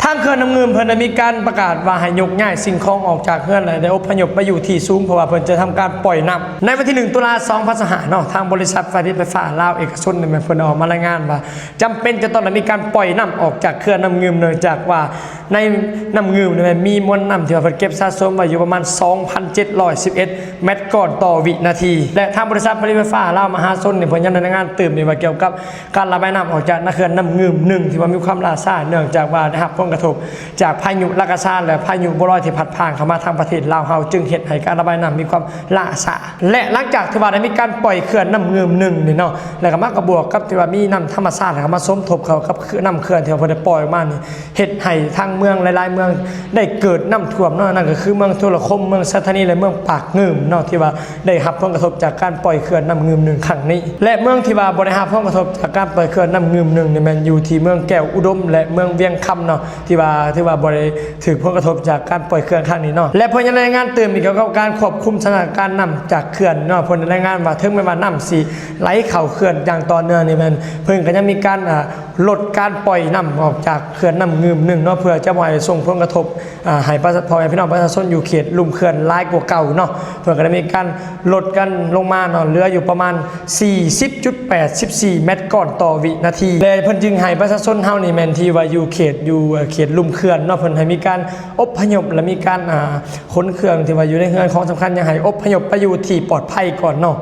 ທາງເຂື່ອນນ້ຳງື່ມເພິ່ນໄດ້ມີການປະກາດວ່າໃຫ້ຍົກຍ້າຍສິ່ງຂອງອອກຈາກເຮືອນ ແລະ ໄດ້ອົບພະຍົບໄປຢູ່ທີ່ສູງ ເພາະວ່າເພິ່ນຈະທຳການປ່ອຍນ້ຳ. ໃນວັນທີໜຶ່ງ ຕຸລາ ສອງພັນຊາວຫ້າເນາະ, ທາງບໍລິສັດໄຟຟ້າລາວເອກະຊົນນີ້ແມ່ນເພິ່ນອອກມາລາຍງານວ່າ ຈຳເປັນຈະຕ້ອງໄດ້ມີການປ່ອຍນ້ຳອອກຈາກເຂື່ອນນ້ຳງື່ມ ເນື່ອງຈາກວ່າໃນນ້ຳງື່ມນີ້ແມ່ນມີມວນນ້ຳທີ່ວ່າເພິ່ນເກັບສະສົມໄວ້ຢູ່ປະມານ ສອງພັນເຈັດຮ້ອຍສິບເອັດແມັດກ້ອນຕໍ່ວິນາທີ ແລະ ທາງບໍລິສັດຜະລິດໄຟຟ້າລາວມະຫາຊົນນີ້ເພິ່ນຍັງໄດ້ລາຍງານຕື່ມອີກວ່າກ່ຽວກັບ ການລະບາຍນ້ຳອອກຈາກນາເຂື່ອນນ້ຳງື່ມໜຶ່ງ ທີ່ວ່າມີຄວາມລ່າຊ້າ ເນື່ອງຈາກວ່າໄດ້ຮັບຜົນກະທົບຈາກພາຍຸລາກາຊາ ແລະ ພາຍຸບົວລອຍທີ່ພັດຜ່ານເຂົ້າມາທາງປະເທດລາວເຮົາ ຈຶ່ງເຮັດໃຫ້ການລະບາຍນ້ຳມີຄວາມລ່າຊ້າ. ແລະ ຫຼັງຈາກທີ່ວ່າໄດ້ມີການປ່ອຍເຂື່ອນນ້ຳງື່ມໜຶ່ງນີ້ເນາະ ແລ້ວກໍມາກະບວກກັບທີ່ວ່າມີນ້ຳທຳມະຊາດເຂົ້າມາສົມທົບເຂົ້າກັບນ້ຳເຂື່ອນທີ່ວ່າເພິ່ນໄດ້ປ່ອຍອອກມານີ້ ເຮັດໃຫ້ທາງເມືອງຫຼາຍໆເມືອງໄດ້ເກີດນ້ຳຖ້ວມເນາະ, ນັ້ນກໍຄືເມືອງທຸລະຄົມ, ເມືອງໄຊທານີ ແລະ ເມືອງປາກງື່ມເນາະ ທີ່ວ່າໄດ້ຮັບຜົນກະທົບຈາກການປ່ອຍເຂື່ອນນ້ຳງື່ມໜຶ່ງຄັ້ງນີ້. ແລະ ເມືອງທີ່ວ່າບໍ່ໄດ້ຮັບຜົນກະທົບຈາກການປ່ອຍເຂື່ອນນ້ຳງື່ມໜຶ່ງນີ້ແມ່ນຢູ່ທີ່ເມືອງແກ້ວອຸດົມ ແລະ ເມືອງວຽງຄຳເນາະ ທີ່ວ່າ ຖືວ່າບໍ່ໄດ້ຖືກຜົນກະທົບຈາກການປ່ອຍເຂື່ອນຄັ້ງນີ້ເນາະ. ແລະ ເພິ່ນຍັງລາຍງານຕື່ມອີກກ່ຽວກັບການຄວບຄຸມສະຖານະການນ້ຳຈາກເຂື່ອນເນາະ, ເພິ່ນໄດ້ລາຍງານວ່າເຖິງແມ່ນວ່ານ້ຳຊິໄຫຼເຂົ້າເຂື່ອນຢ່າງຕໍ່ເນື່ອງນີ້ແມ່ນ ເພິ່ນກໍຍັງມີການ ອາ ລົດການປ່ອຍນ້ຳອອກຈາກເຂື່ອນນ້ຳງື່ມໜຶ່ງເນາະ ເພື່ອຈະບໍ່ໃຫ້ສົ່ງຜົນກະທົບ ອາ ໃຫ້ປະຊາ ພໍ່ແມ່ພີ່ນ້ອງປະຊາຊົນຢູ່ເຂດລຸ່ມເຂື່ອນຫຼາຍກວ່າເກົ່າເນາະ. ເພິ່ນກໍໄດ້ມີການລົດກັນລົງມາເນາະ ເຫຼືອຢູ່ປະມານສີ່ສິບຈຸດແປດສິບສີ່ແມັດກ້ອນຕໍ່ວິນາທີ ແລະ ເພິ່ນຈຶ່ງໃຫ້ປະຊາຊົນເຮົານີ້ແມ່ນທີ່ວ່າຢູ່ເຂດ ຢູ່ເຂດລຸ່ມເຂື່ອນເນາະ ເພິ່ນໃຫ້ມີການອົບພະຍົບ ແລະ ມີການ ອາ ຂົນເຄື່ອງທີ່ວ່າຢູ່ໃນເຮືອນຂອງສຳຄັນ ຢາກໃຫ້ອົບພະຍົບໄປຢູ່ທີ່ປອດໄພກ່ອນເນາະ.